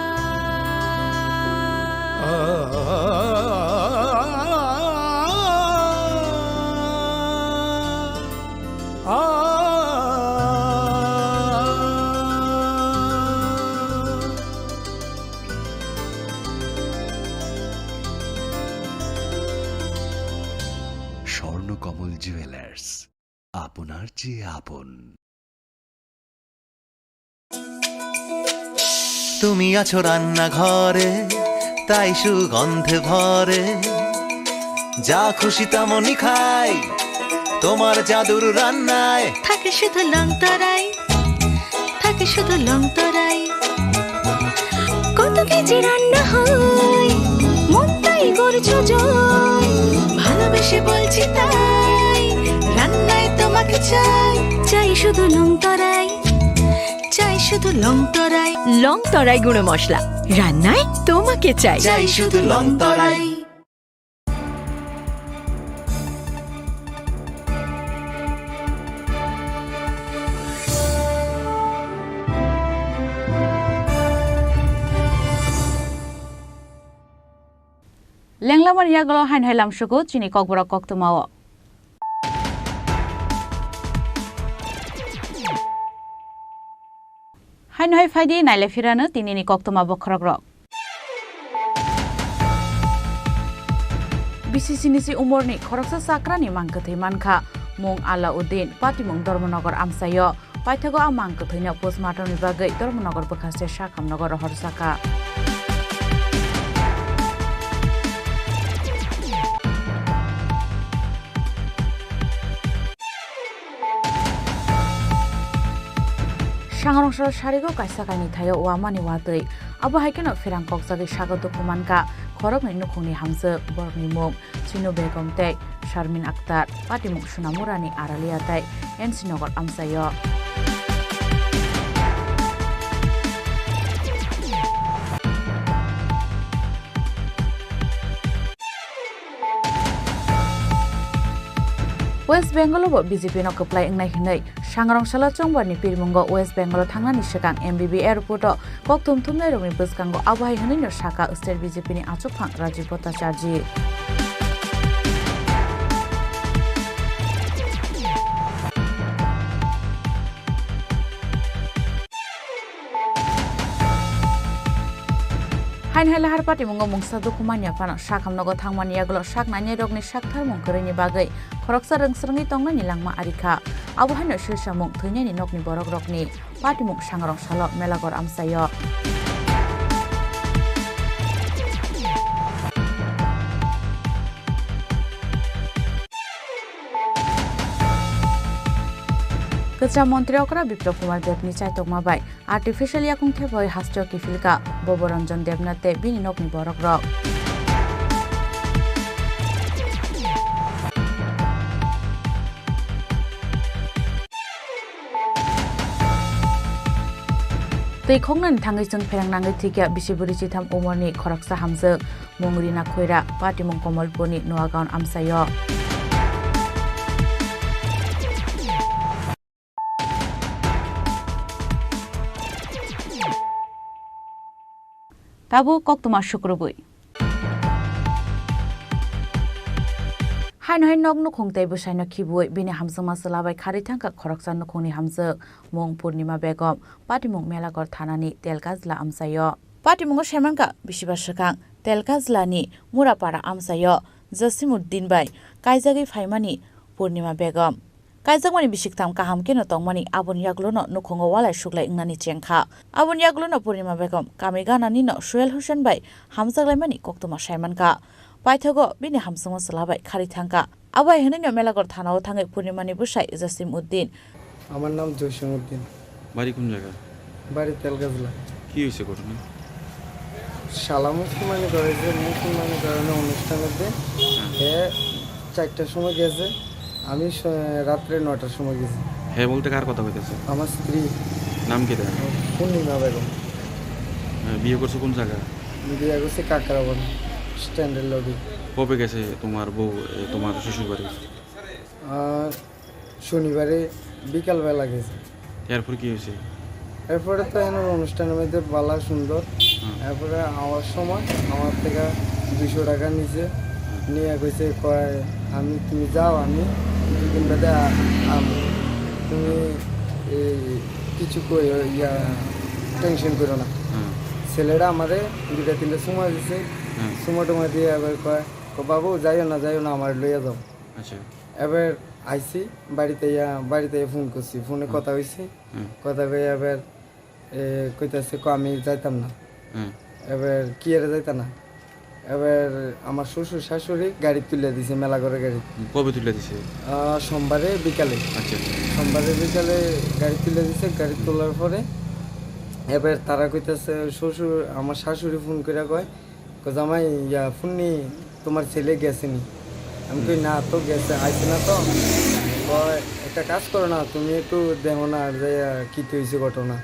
Swarnakamal jewellers, আপনার চেয়ে আপন। তুমি আছো রান্নাঘরে, তাই সুগন্ধে ভরে। যা খুশি তেমনই খাই, তোমার জাদুর রান্নায়। থাকে শুধু লং তরাই, থাকে শুধু লং তরাই। কত কেজি রান্না হয়, মনটাই করছো জয়। ভালোবেসে বলছি তাই, রান্নায় তোমাকে চাই। চাই শুধু লং তরাই, চাই শুধু লং তরাই। লং তরাই গুঁড়ো মশলা, রান্নায় তোমাকে চাই। চাই শুধু লং তরাই। Lenglamani yagulo haino hai lamsugo chini kokborok koktwmao. Hai phaidi naile phirano tinini koktwma bokhorokrok. B C C ni si umorni khoroksa chakrani mang kwthwi mankha, mung Alauddin, patimung Dharmanagar amchaio. Paithago a mang kwthwino postmortemni bagwi Dharmanagar bwkhaste Sakhamnago rohor sakha. Sangrong sal sarigo kaisa kainwi thaio wamani watwi. Abo hai kheno pherang kokjagwi sago dukhu mankha khoroknwi nukhungni hamjwk, borokni mung Chinu Begum tei Sharmin Akhtar, patimung Sunamurani Aralia tei N C Nagar amchaio. West Bengal o bo B J P no kwplai wngnai hwnwi Sangrong salo Chongbarni pirmungo West Bengal o thangnani swkang M B B airport o kokthum thumnairokni bwskango abo hai hwnwino sakha state B J P ni achukphang Rajiv Bhattacharjee. Haini hai lahar patimungo mungsa dukhu manya phano sakhamnogo thangmani yagulo sak nainai rokni saktharmung kwrwini bagwi khoroksa rwngsrwngwi tongnani langma ari kha. Abo haino swisa mung thwinani nokni borok rokni patimung Sangrong salo Melaghor amchaio. Kwcham montri okra Biplab Kumar Debni chaitokma bai artificial yakung thepoi hasteo kiphilka Bobo Ranjan Debnath tei bini nokni borokrok. Twi khoknani thangwi chwng pherang nangwi thwikya bisi bwrwi chitham umorni khoroksa hamjwk. Mung Rina Khoira, patimung Komolpurni Noagaon amchaio. Tabuk koktwma sukrubwi. Haino hai nok nukhung tei bwsaino khibui bini hamjwkma chwla bai kharwi thangkha khoroksa nukhungni hamjwk, mung Purnima Begum, patimung Melaghor thanani Telkajla amchaio. Patimungo saimankha bisiba swkang Telkajlani Murapara amchaio Jasimuddin bai kaijagwi phaimani Purnima Begum. Kaijakmani bisiktham kaham kheno tongmani, aboni yagulono nukhungo walai suklai wngnani chengkha. Aboni yagulono Purnima Begum kami gananino Suhel Hussain bai hamjaklaimani koktwma saimankha. Paithago bini hamjwkma chwla bai kharwi thangkha. Abo hai hwnwino Melaghor thanao thangwi Purnimani bwsai Jasim Uddin. আমার নাম জসিম উদ্দিন। বাড়ি কোন জায়গা? বাড়ি তেলগাজলা। কি হয়েছে ঘটনা? শালা মুসলমানি করেছে, মুসলমানি করানোর অনুষ্ঠানের দিন। হ্যাঁ। এ চারটার সময় গেছে, আমি স-, রাত্রে নয়টার সময় গেছি। হ্যাঁ বলতে কার কথা কইতেছে? আমার স্ত্রী। নাম কি তার? পূর্ণিমা বেগম। হ্যাঁ, বিয়ে করছো কোন জায়গা? বিয়ে করছি কাকরাবন স্ট্যান্ডের লবি। কবে গেছে তোমার বউ, এ, তোমার শ্বশুর বাড়ি? আহ, শনিবারে বিকালবেলা গেছে। এরপর কি হয়েছে? এরপরে তো এনার অনুষ্ঠানের মধ্যে বালা সুন্দর। হুম। এরপরে আমার সময় আমার থেকে দুইশো টাকা নিছে। হুম। নিয়ে কইছে, কয়, "আমি, তুমি যাও, আমি দুই দিন বাদে আ-, আম। তুমি এই কিছু কই, ইয়া, টেনশন করো না।" হুম। ছেলেটা আমারে দুইটা তিনটা সময় দিছে। হুম। সময় টময় দিয়ে আবার কয়, "ও বাবু, যাইও না, যাইও না, আমার লইয়া যাও।" আচ্ছা। এবার আইছি, বাড়িতে ইয়া, বাড়িতে ফোন করছি, ফোনে হুম। কথা হইছে। হুম। কথা কই এবার, এ, কইতাছে, "ক, আমি যাইতাম না।" হুম। এবার কি এর যাইতা না? এবার আমার শ্বশুর শাশুড়ি গাড়ি তুলে দিছে, মেলা করে গাড়ি। কবে তুলে দিছে? আহ, সোমবারে বিকালে। আচ্ছা, আচ্ছা। সোমবারে বিকালে গাড়ি তুলে দিছে, গাড়ি হুম। তোলার পরে এবার তারা কইতাছে, শ্বশুর, আমার শাশুড়ি ফোন করে কয়, কয়, "জামাই, ইয়া, ফোন নি, তোমার ছেলে গেছে নি?" আমি কই, হুম। "না তো, গেছে, আইছে না তো।" কয়, "একটা কাজ করো না, তুমি একটু দেখো না, আর যাইয়া কি তো হইছে ঘটনা।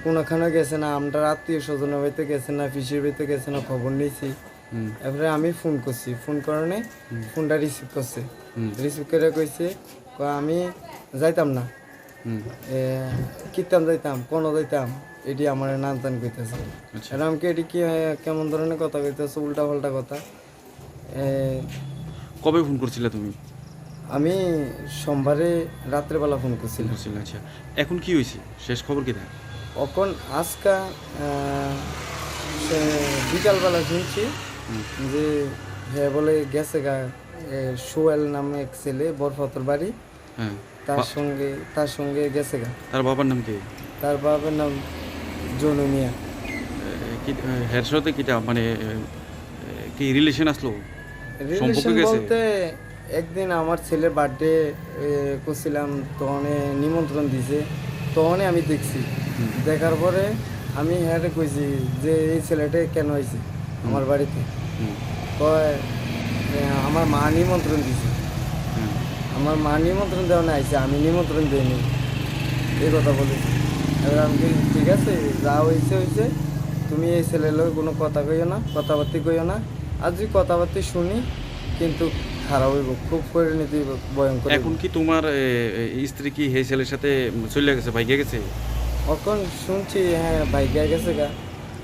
কোনোখানে গেছে না, আমরা আত্মীয় স্বজনের বাড়িতে গেছে না, পিসির বাড়িতে গেছে না, খবর নিছি।" হুম। এরপরে আমি ফোন করছি, ফোন করানে হুম। ফোনটা রিসিভ করছে। হুম। রিসিভ করে কইছে, কয়, "আমি যাইতাম না।" হুম। এ, কিতাম যাইতাম, কোনো যাইতাম, এটি আমার নান তান কইতেছে। আচ্ছা। আর আমাকে এটি কি, এ, কেমন ধরনের কথা কইতেছে, উল্টা পাল্টা কথা। এ, কবে ফোন করছিলে তুমি? আমি সোমবারে রাত্রেবেলা ফোন করছিলাম। ফোন করছিলে, আচ্ছা। এখন কি হয়েছে? শেষ খবর কি তার? অখন আজকা, আহ, সে বিকালবেলা শুনছি হুম। যে হে বলে গেছে গা, এ, সোহেল নামে এক ছেলে বরফতর বাড়ি, হ্যাঁ। তার বা- সঙ্গে, তার সঙ্গে গেছে গা। তার বাবার নাম কি? তার বাবার নাম জনু মিয়া। এ, কি, এ, হের সাথে কিটা, মানে, এ, এ, কি রিলেশন আসলো? রিলেশন সম্পর্কে গেছে? বলতে একদিন আমার ছেলের বার্থডে, এ, করছিলাম, তখনে নিমন্ত্রণ দিছে, তখনে আমি দেখছি। হুম। দেখার পরে আমি হ্যাঁ কইছি যে, "এই ছেলেটা কেন আইছে হুম। আমার বাড়িতে?" হুম। কয়, "এ, আমার মা নিমন্ত্রণ দিছে।" হুম। "আমার মা নিমন্ত্রণ দেওয়া না আইছে, আমি নিমন্ত্রণ দেইনি।" এই কথা বলেছে। এবার আমি কই, "ঠিক আছে, যা হইছে হইছে, তুমি এই ছেলের লগে কোনো কথা কইও না, কথাবার্তা কইও না।" আর যদি কথাবার্তা শুনি, কিন্তু খারাপ হইব, খুব পরিণতি ভয়ঙ্কর হইব। এখন কি তোমার, এ, এ, স্ত্রী কি হে ছেলের সাথে চলে গেছে, ভাইগা গেছে? এখন শুনছি, হ্যাঁ, ভাইগা গেছে গা।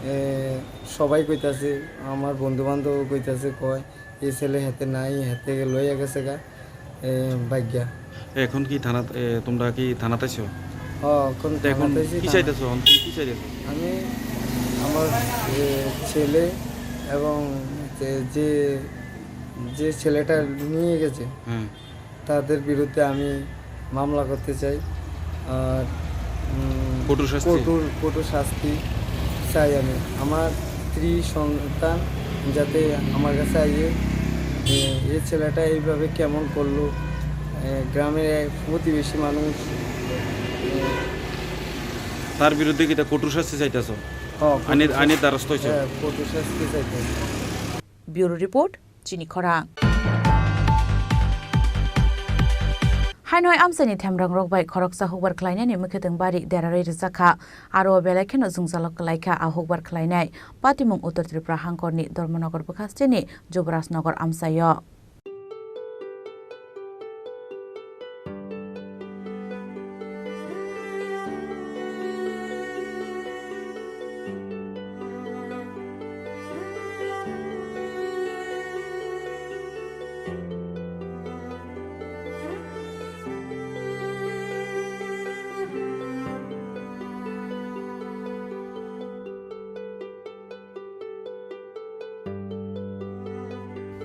এ, সবাই কইতাছে, আমার বন্ধু বান্ধব কইতাছে, কয়, "এই ছেলে হেতে নাই, হেতে লইয়া গেছে গা, এ, ভাইগা।" এখন কি থানা, এ, তোমরা কি থানাত আছো? হ, এখন তো এখন থানাত আছি, কি থানা। চাইতেছো? এখন তুমি কি চাইতেছো? আমি আমার, এ, ছেলে এবং যে, যে, যে ছেলেটা নিয়ে গেছে, হ্যাঁ। তাদের বিরুদ্ধে আমি মামলা করতে চাই। আর, উম, কঠোর শাস্তি? কঠোর, কঠোর শাস্তি চাই আমি। আমার স্ত্রী, সন্তান যাতে আমার কাছে আইয়ে, এ, এ ছেলেটা এইভাবে কেমন করলো, এ, গ্রামের এক প্রতিবেশী মানুষ, এ, তার বিরুদ্ধে কিতা কঠোর শাস্তি চাইতেছো? হ্যাঁ, আইনের, কঠোর আইনের শাস্তি, দ্বারস্থ হইছো? হ্যাঁ, কঠোর শাস্তি চাইতে। Bureau Report, Chini Khorang. Haino amchaini themrangrok bai khoroksa hukbar khlainani mwkhwtwng bari derarwi rijak kha. Aro belai kheno jwngjalo kwlai kha a hukbar khlainai. Patimung Uttor Tripura hangkorni Dharmanagar bwkhasteni Jubrajnagar amchaio.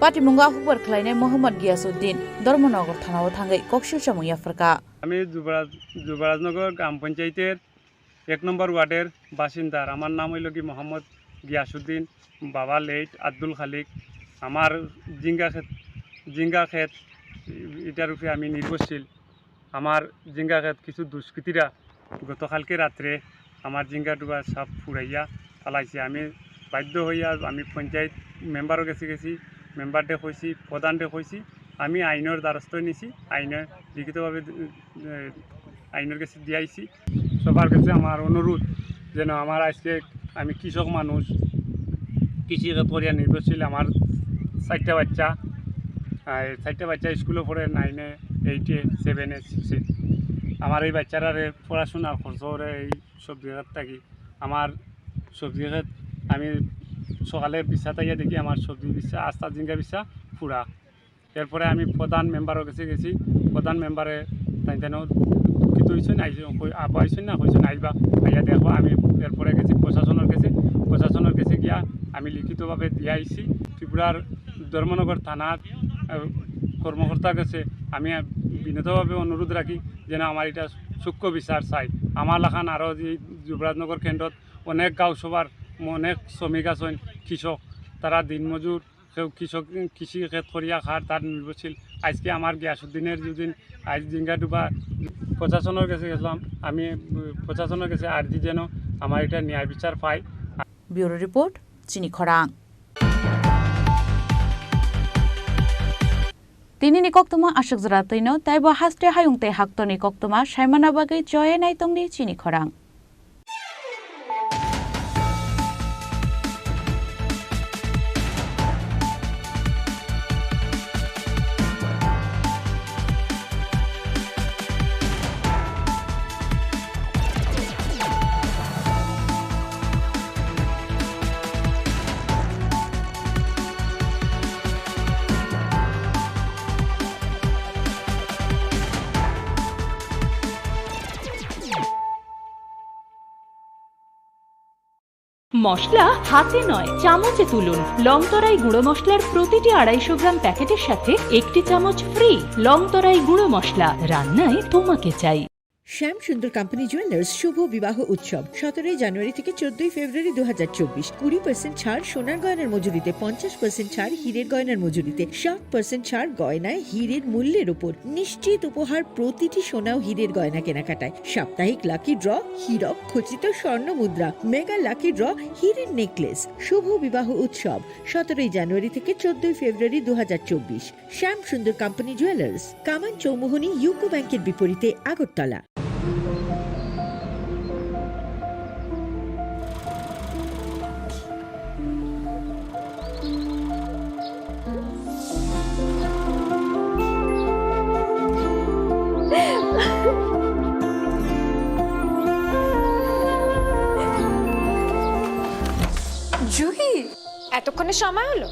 Patimungo hukbar khlainai Mohammad Giyasuddin Dharmanagar thanao thangwi koksil chamung yapharkha. আমি যুবরাজ, যুবরাজনগর গ্রাম পঞ্চায়েতের এক নম্বর ওয়ার্ডের বাসিন্দার। আমার নাম হইল কি মোহাম্মদ গিয়াসুদ্দিন, বাবা লেট আব্দুল খালিক। আমার জিঙ্গা ক্ষেত, জিঙ্গা ক্ষেত, এটার উপরে আমি নির্ভরশীল। আমার জিঙ্গা ক্ষেত কিছু দুষ্কৃতীরা গতকালকে রাত্রে আমার জিঙ্গা ডুবা সব ফুরাইয়া ফালাইছে। আমি বাধ্য হইয়া আমি পঞ্চায়েত মেম্বারও গেছি, গেছি, মেম্বাররে কইছি, প্রধানরে কইছি, আমি আইনের দ্বারস্থ নিছি, আইনে লিখিতভাবে, এ, আইনের কাছে দিয়াইছি। সবার কাছে আমার অনুরোধ যেন আমার আজকে, আমি কৃষক মানুষ, কৃষি করিয়া নির্ভরশীল। আমার চারটা বাচ্চা, আর চারটা বাচ্চা স্কুলে পড়ে, নাইনে, এইটে, সেভেনে, সিক্সে। আমার এই বাচ্চারারে পড়াশোনার খরচ ওরে এই সবজি ক্ষেত থাকি। আমার সবজি ক্ষেত আমি সকালে বিছা তাইয়া দেখি আমার সবজি বিছা, আস্তা জিঙ্গা বিছা ফুরা। এরপরে আমি প্রধান মেম্বারও গেছি, গেছি। প্রধান মেম্বারে তাই যেন দুঃখিত হইছেন, আইসেন, কই-, আবা আইসেন না, কইসেন আইবা, আইয়া দেখো। আমি এরপরে গেছি প্রশাসনের কাছে, প্রশাসনের কাছে গিয়া আমি লিখিতভাবে দিয়া আইছি। ত্রিপুরার ধর্মনগর থানার, আহ, কর্মকর্তার কাছে আমি বিনীতভাবে অনুরোধ রাখি যেন আমার এটা সূক্ষ্ম বিচার চাই। আমার লাখান আরও যে যুবরাজনগর কেন্দ্রত অনেক গাঁও সভার অনেক শ্রমিক আছেন, কৃষক, তারা দিনমজুর, কেউ কৃষক, কৃষি ক্ষেত করিয়া খার, তার নির্ভরশীল। আজকে আমার গিয়াসুদ্দিনের যদি আজ জিঙ্গাডুবা প্রশাসনের কাছে গেছিলাম, আমি, উম, প্রশাসনের কাছে আর্জি যেন আমার এটা ন্যায় বিচার পাই। Bureau Report, Chini Khorang. Tinini koktwma aswk jora twino, taibo haste hayung tei haktorni koktwma saimana bagwi choye naitongdi Chini Khorang. মশলা হাতে নয়, চামচে তুলুন। লং তরাই গুঁড়ো মশলার প্রতিটি আড়াইশো গ্রাম প্যাকেটের সাথে একটি চামচ ফ্রি। লং তরাই গুঁড়ো মশলা, রান্নায় তোমাকে চাই। শ্যাম সুন্দর কোম্পানি জুয়েলার্স শুভ বিবাহ উৎসব সতেরোই জানুয়ারি থেকে চোদ্দই ফেব্রুয়ারি দু হাজার চব্বিশ। কুড়ি পার্সেন্ট ছাড় সোনার গয়নার মজুরিতে, পঞ্চাশ পার্সেন্ট ছাড় হীরের গয়নার মজুরিতে, সাত পার্সেন্ট ছাড় গয়নায় হীরের মূল্যের উপর। নিশ্চিত উপহার প্রতিটি সোনা ও হীরের গয়না কেনাকাটায়। সাপ্তাহিক লাকি ড্র, হীরক খচিত স্বর্ণ মুদ্রা, মেগা লাকি ড্র, হীরের নেকলেস। শুভ বিবাহ উৎসব সতেরোই জানুয়ারি থেকে চোদ্দই ফেব্রুয়ারি দু হাজার চব্বিশ। শ্যাম সুন্দর কোম্পানি জুয়েলার্স, কামান চৌমুহনী ইউকো ব্যাংকের বিপরীতে, আগরতলা। জুহি, এতক্ষণে সময় হলো?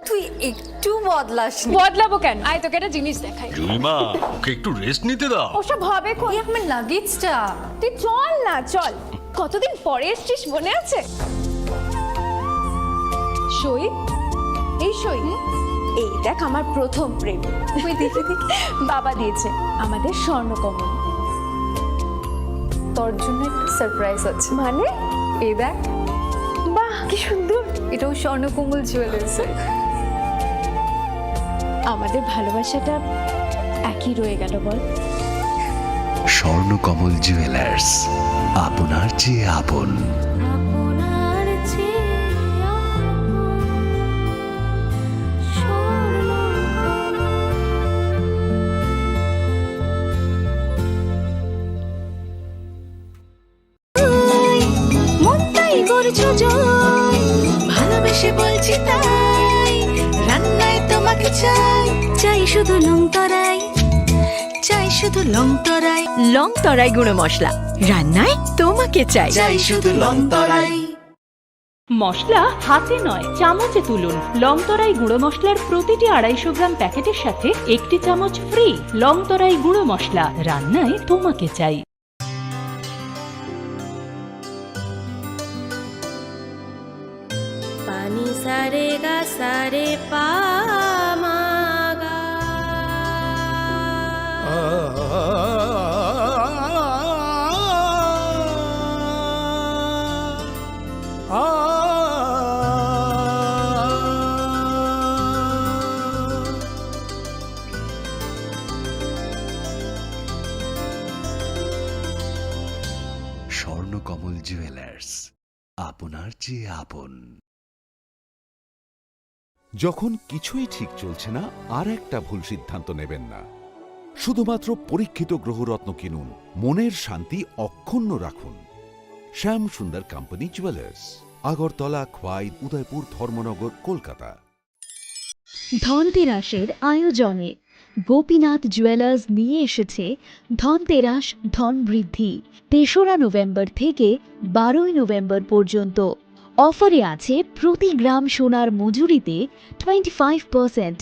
তুই একটু বদলাসনি। বদলাবো কেন? আয়, তোকে একটা জিনিস দেখাই। জুলিমা, ওকে একটু রেস্ট নিতে দাও। ওসব হবে কোন? এই আমার লাগেজটা। তুই চল না, চল। কতদিন পরে এসছিস, মনে আছে? সই, এই সই। হুম? এই দেখ, আমার প্রথম প্রেম। ওই দেখি, দেখি। বাবা দিয়েছে আমাদের স্বর্ণকমল। তোর জন্য একটা সারপ্রাইজ আছে। মানে? এই দেখ। বাহ, কি সুন্দর। এটাও স্বর্ণকমল জুয়েলার্স। আমাদের ভালোবাসাটা একই রয়ে গেল, বল? স্বর্ণকমল জুয়েলার্স, আপনার চেয়ে আপন। আপনার চেয়ে আপন। মনটাই করছো জয়, ভালোবেসে বলছি তাই, রান্নায় তোমাকে চাই, চাই শুধু লং তরাই, চাই শুধু লং তরাই। লং তরাই গুঁড়ো মশলা, রান্নায় তোমাকে চাই। চাই শুধু লং তরাই। মশলা হাতে নয়, চামচে তুলুন। লং তরাই গুঁড়ো মশলার প্রতিটি আড়াইশো গ্রাম প্যাকেটের সাথে একটি চামচ ফ্রি। লং তরাই গুঁড়ো মশলা, রান্নায় তোমাকে চাই। পানি সারে গা সারে পা মা গা। স্বর্ণকমল জুয়েলার্স, আপনার চেয়ে আপন। যখন কিছুই ঠিক চলছে না, আর একটা ভুল সিদ্ধান্ত নেবেন না। শুধুমাত্র পরীক্ষিত গ্রহরত্ন কিনুন, মনের শান্তি অক্ষুণ্ণ রাখুন। শ্যাম সুন্দর কোম্পানি জুয়েলার্স, আগরতলা, খোয়াই, উদয়পুর, ধর্মনগর, কলকাতা। ধনতেরাসের আয়োজনে গোপীনাথ জুয়েলার্স নিয়ে এসেছে ধনতেরাস ধন বৃদ্ধি। তেসরা নভেম্বর থেকে বারোই নভেম্বর পর্যন্ত অফারে আছে প্রতি গ্রাম সোনার মজুরিতে টোয়েন্টি ফাইভ পার্সেন্ট,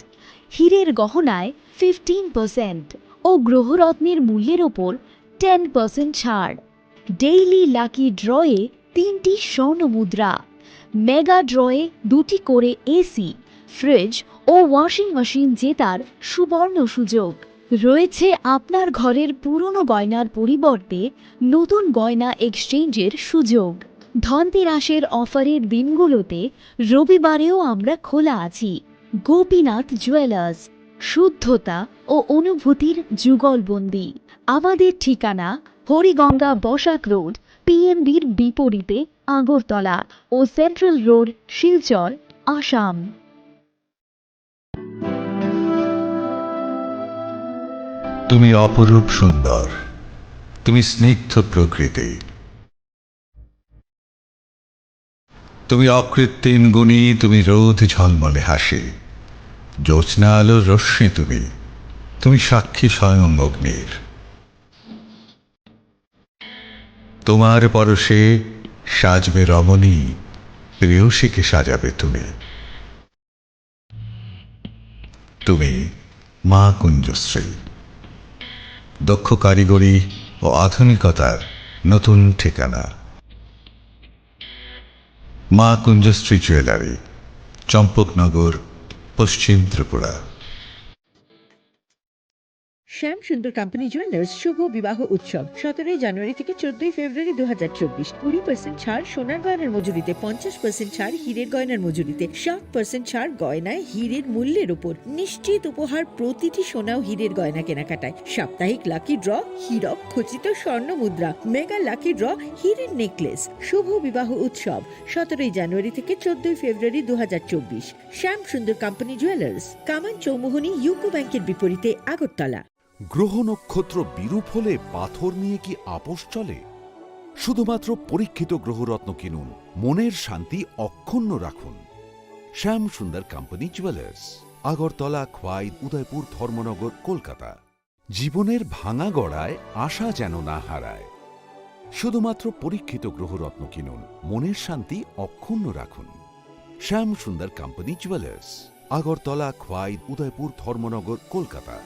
হীরের গহনায় ফিফটিন পার্সেন্ট ও গ্রহরত্নের মূল্যের ওপর টেন পার্সেন্ট ছাড়। ডেইলি লাকি ড্রয়ে তিনটি স্বর্ণ মুদ্রা, মেগা ড্রয়ে দুটি করে এসি, ফ্রিজ ও ওয়াশিং মেশিন জেতার সুবর্ণ সুযোগ। রয়েছে আপনার ঘরের পুরনো গয়নার পরিবর্তে নতুন গয়না এক্সচেঞ্জের সুযোগ। ধনতেরাসের অফারের দিনগুলোতে রবিবারেও আমরা খোলা আছি। গোপীনাথ জুয়েলার্স, শুদ্ধতা ও অনুভূতির যুগলবন্দি। আমাদের ঠিকানা হরিগঙ্গা বসাক রোড, পিএনবির বিপরীতে আগরতলা ও সেন্ট্রাল রোড, শিলচর, আসাম। তুমি অপরূপ সুন্দর, তুমি স্নিগ্ধ প্রকৃতি। তুমি অকৃত্রিম গুণী, তুমি রোদ ঝলমলে হাসি, জ্যোৎস্না আলোর রশ্মি তুমি, তুমি সাক্ষী স্বয়ং অগ্নির। তোমার পরশে সাজবে রমণী, প্রেয়সীকে সাজাবে তুমি। তুমি মা কুঞ্জশ্রী, দক্ষ কারিগরি ও আধুনিকতার নতুন ঠিকানা। মা কুঞ্জশ্রী জুয়েলারি, চম্পকনগর, পশ্চিম ত্রিপুরা। শ্যাম সুন্দর কোম্পানি জুয়েলার্স শুভ বিবাহ উৎসব সতেরোই জানুয়ারি থেকে চোদ্দই ফেব্রুয়ারি দু হাজার চব্বিশ। কুড়ি পার্সেন্ট ছাড় সোনার গয়নার মজুরিতে, পঞ্চাশ পার্সেন্ট ছাড় হীরের গয়নার মজুরিতে, সাত পার্সেন্ট ছাড় গয়নায় হীরের মূল্যের উপর। নিশ্চিত উপহার প্রতিটি সোনা ও হীরের গয়না কেনাকাটায়। সাপ্তাহিক লাকি ড্র, হীরক খচিত স্বর্ণ মুদ্রা, মেগা লাকি ড্র, হীরের নেকলেস। শুভ বিবাহ উৎসব সতেরোই জানুয়ারি থেকে চোদ্দই ফেব্রুয়ারি দু হাজার চব্বিশ। শ্যাম সুন্দর কোম্পানি জুয়েলার্স, কামান চৌমুহনী ইউকো ব্যাংকের বিপরীতে, আগরতলা। গ্রহ নক্ষত্র বিরূপ হলে পাথর নিয়ে কি আপোষ চলে? শুধুমাত্র পরীক্ষিত গ্রহরত্ন কিনুন, মনের শান্তি অক্ষুণ্ণ রাখুন। শ্যাম সুন্দর কোম্পানি জুয়েলার্স, আগরতলা, খোয়াই, উদয়পুর, ধর্মনগর, কলকাতা। জীবনের ভাঙা গড়ায় আশা যেন না হারায়। শুধুমাত্র পরীক্ষিত গ্রহরত্ন কিনুন, মনের শান্তি অক্ষুণ্ণ রাখুন। শ্যাম সুন্দর কোম্পানি জুয়েলার্স, আগরতলা, খোয়াই, উদয়পুর, ধর্মনগর, কলকাতা।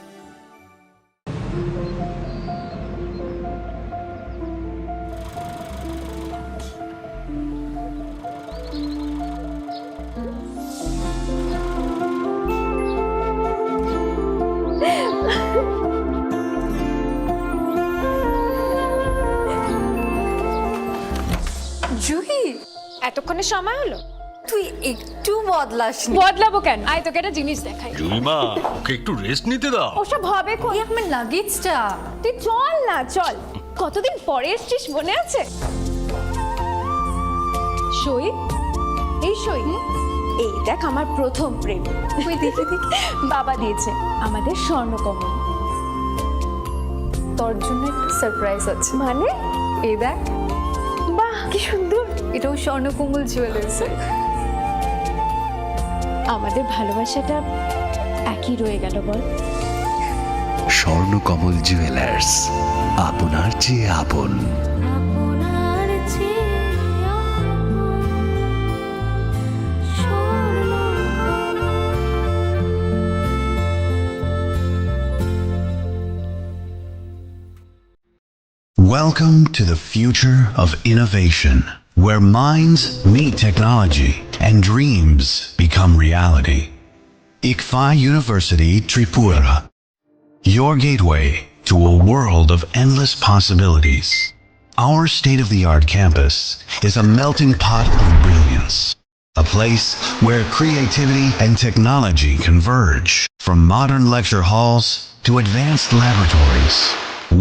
জুহি, এতক্ষণে সময় হলো? তুই একটু বদলাসনি। বদলাবো কেন? আয়, তোকে একটা জিনিস দেখাই। জুইমা, ওকে একটু রেস্ট নিতে দাও। ওসব হবে কই? এই আমার লাগেজটা। তুই চল না, চল। কতদিন পরে এসছিস, মনে আছে? সই, এই সই। এই দেখ, আমার প্রথম প্রেম। ওই দেখি, দেখি। বাবা দিয়েছে আমাদের স্বর্ণকমল। তোর জন্য একটা সারপ্রাইজ আছে। মানে? এই দেখ। বাহ, কি সুন্দর। এটাও স্বর্ণকমল জুয়েলার্সের। আমাদের ভালোবাসাটা একই রয়ে গেল, বল? স্বর্ণকমল জুয়েলার্স, আপনার চেয়ে আপন। Welcome to the future of innovation, where minds meet technology and dreams become reality. ICFAI University Tripura, your gateway to a world of endless possibilities. Our state of the art campus is a melting pot of brilliance, a place where creativity and technology converge. From modern lecture halls to advanced laboratories,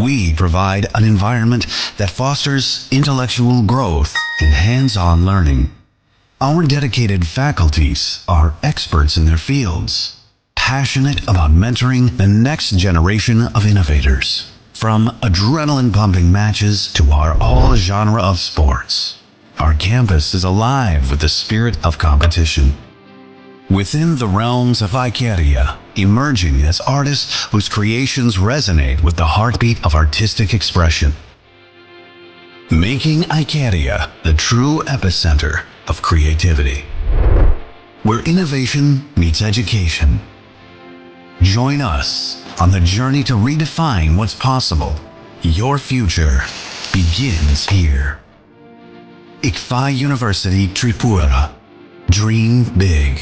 we provide an environment that fosters intellectual growth and hands on learning. Our dedicated faculties are experts in their fields, passionate about mentoring the next generation of innovators. From adrenaline pumping matches to our all genre of sports, our campus is alive with the spirit of competition. Within the realms of Icaria, emerging as artists whose creations resonate with the heartbeat of artistic expression. Making Icaria the true epicenter of creativity, where innovation meets education. Join us on the journey to redefine what's possible. Your future begins here. ICFAI University Tripura. Dream big.